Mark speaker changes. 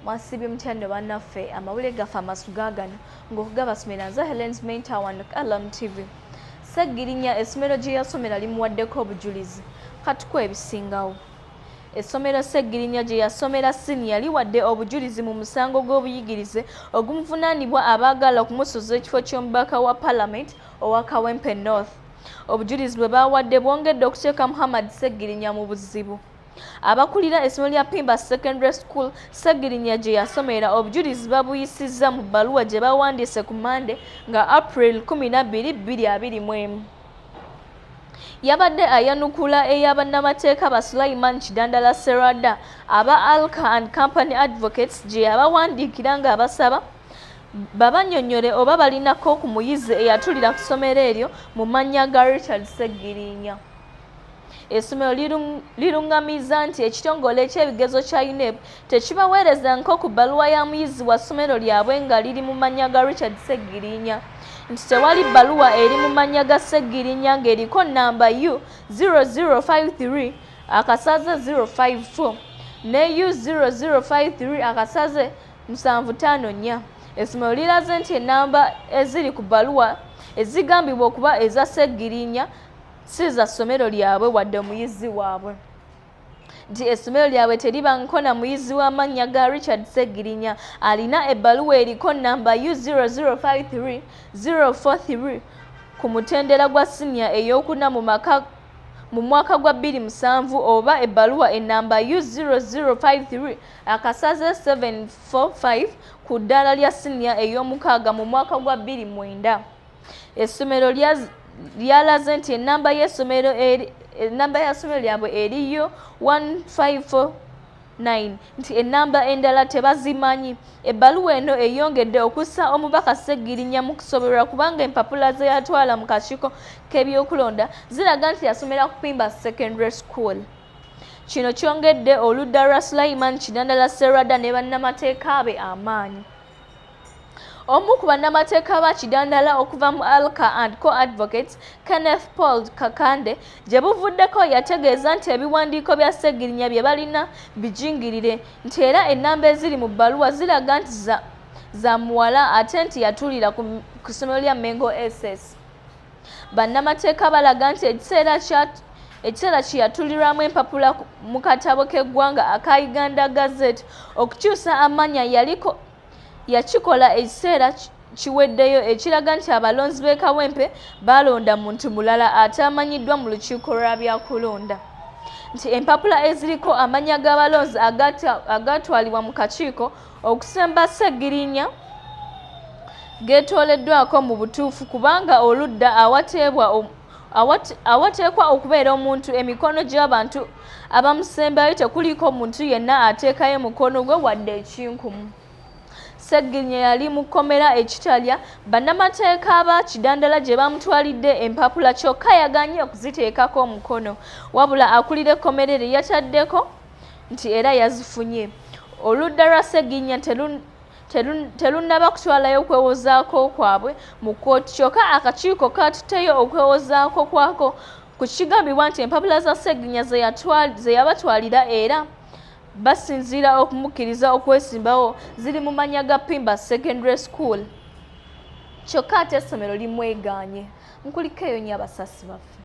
Speaker 1: Mwasiibye mutya nno bannaffe? Amawulire gaffe amasu gaagano ng'okugabasomera nze Helens Mentor wano ku LMTV. Ssegirinya essomero gye yasomera limuwaddeko obujulizi. Katukuwe ebisingawo. Essomero Ssegirinya gye yasomera siniya liwadde obujulizi mu musango gw'obuyigirize ogumuvunaanibwa abaagala okumusuza ekifo ky'omubaka wa palamenti owa Kawempe North. Obujulizi bwe bawadde bwongedde okuteeka Muhammad Ssegirinya mu buzibu. Abakulira essomero lya Pimba Secondary School Ssegirinya gye yasomera obujulizi babuyisizza mu bbaluwa gye bawandiise ku Mmande nga April 12, 2021. Yabadde ayanukula eya bannamateeka ba Sulaiman Kidandala Serwadda aba Alka and Company Advocates gye yabawandiikira ng'abasaba babannyonnyole oba balinako ku muyizi eyatulira ku ssomero eryo mu mannya ga Richard Ssegirinya. Essomero liruŋŋamizza nti ekitongole eky'ebigezo kya UNEB tekibaweereza nko ku bbaluwa ya muyizi wa ssomero lyabwe nga liri mu mannya ga Richard Ssegirinya, nti tewali bbaluwa eri mu mannya ga Ssegirinya ng'eriko nnamba U 0053 akasaze 054 ne U 0053 akasaze 754. Essomero liraze nti ennamba eziri ku bbaluwa ezigambibwa okuba eza Ssegirinya si za ssomero lyabwe wadde omuyizi waabwe, nti essomero lyabwe teriba nkona muyizi w'amannya ga Richard Ssegirinya alina ebbaluwa eriko nnamba U 0053 043 ku mutendera gwa siniya ey'okuna mu mwaka gwa 2007 oba ebbaluwa ennamba U 0053 akasaze 745 ku ddaala lya siniya ey'omukaaga mu mwaka gwa 2009. Essomero lyalaze nti ennamba y'essomero ennamba ya ssomero lyabwe eriyo 1549, nti ennamba endala tebazimanyi. Ebbaluwa eno eyongedde okussa omubaka Ssegirinya mu kusoberwa kubanga empapula ze yatwala mu kakiiko k'ebyokulonda ziraga nti yasomera ku Pimba Secondary School. Kino kyongedde oludda lwa Sulaiman Kidandala Serwadda ne bannamateeka be amaanyi. Omu ku bannamateeka ba Kidandala okuva mu Alka and Co Advocates, Kenneth Paul Kakande, gye buvuddeko yategeeza nti ebiwandiiko bya Ssegirinya bye balina bijingirire, nti era ennamba eziri mu bbaluwa ziraga nti za muwala ate nti yatuulira ku ssomero lya Mengo SS. Bannamateeka balaga nti ekiseera kye yatulirwamu empapula mu katabo k'eggwanga aka Uganda Gazette okukyusa amannya yaliko yakikola ekiseera kiweddeyo, ekiraga nti abalonzi b'e Kawempe balonda muntu mulala ate amanyiddwa mu lukiiko lwa byakulonda, nti empapula eziriko amannya g'abalonzi agatwalibwa mu kakiiko okusemba Ssegirinya geetooleddwako mu butuufu kubanga oludda awateekwa okubeera omuntu emikono gy'abantu abamusembayo tekuliko muntu yenna ateekayo mukono gwe wadde ekinkumu. Ssegirinya yali mu kkomera e Kitalya bannamateeka ba Kidandala gye bamutwalidde empapula kyokka yagaanye okuziteekako omukono, wabula akulira ekkomera eryo yataddeko nti era yazifunye. Oludda lwa Ssegirinya terunnaba kutwalayo okwewozaako kwabwe mu kkooti, kyokka akakiiko katutteyo okwewozaako kwako ku kigambibwa nti empapula za Ssegirinya ze yabatwalira era basinziira okumukkiriza okwesimbawo ziri mu mannya ga Pimba Secondary School, kyokka ate essomero limwegaanye. Nkuliko eyo nnyo abasasi baffe.